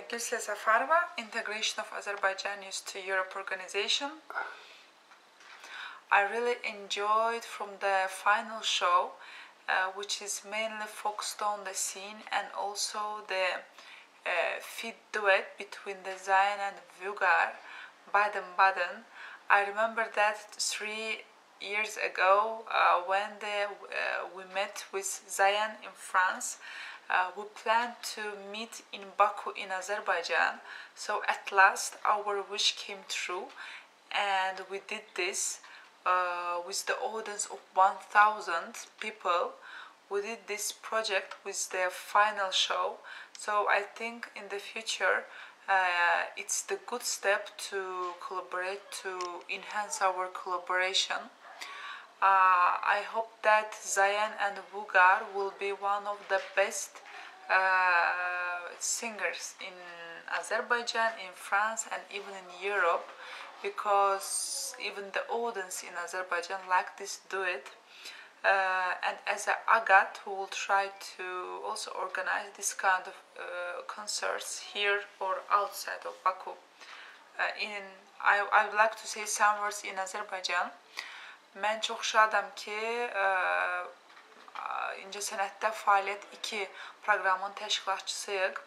Gülsel Safarova, Integration of Azerbaijanis to Europe organization. I really enjoyed from the final show, which is mainly focused on the scene and also the feat duet between the Zayan and Vugar, Baden Baden. I remember that 3 years ago when we met with Zayan in France. We planned to meet in Baku in Azerbaijan, so at last our wish came true and we did this with the audience of 1,000 people. We did this project with the final show, so I think in the future it's the good step to collaborate, to enhance our collaboration. I hope that Zayan and Vugar will be one of the best singers in Azerbaijan, in France, and even in Europe, because even the audience in Azerbaijan like this duet. And as a AGAT, we will try to also organize this kind of concerts here or outside of Baku. I would like to say some words in Azerbaijan. Mən çox şadam ki, İncəsənətdə Fəaliyyət 2 proqramının təşkilatçısıyıq.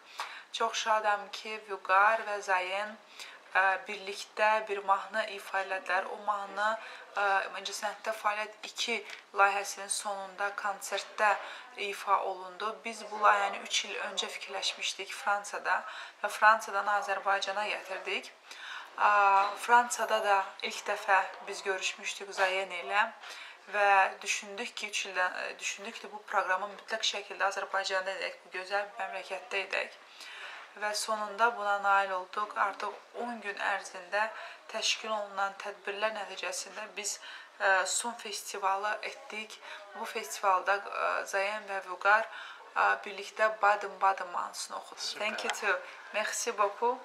Çox şadam ki, Vüqar və Zayan birlikdə bir mahnı ifa elədilər. O mahnı İncəsənətdə Fəaliyyət 2 layihəsinin sonunda konsertdə ifa olundu. Biz bu layihəni 3 il öncə fikirləşmişdik Fransada və Fransadan Azərbaycana gətirdik. Fransada da ilk dəfə biz görüşmüşdük Zayan ilə və düşündük ki, 3 ildən düşündük ki, bu proqramı mütləq şəkildə Azərbaycanda edək, bu gözəl bir məmləkətdə edək və sonunda buna nail olduq. Artıq 10 gün ərzində təşkil olunan tədbirlər nəticəsində biz son festivalı etdik. Bu festivalda Zayan və Vüqar birlikdə Baden Baden mahnısını oxudu. Thank you too. Merci beaucoup.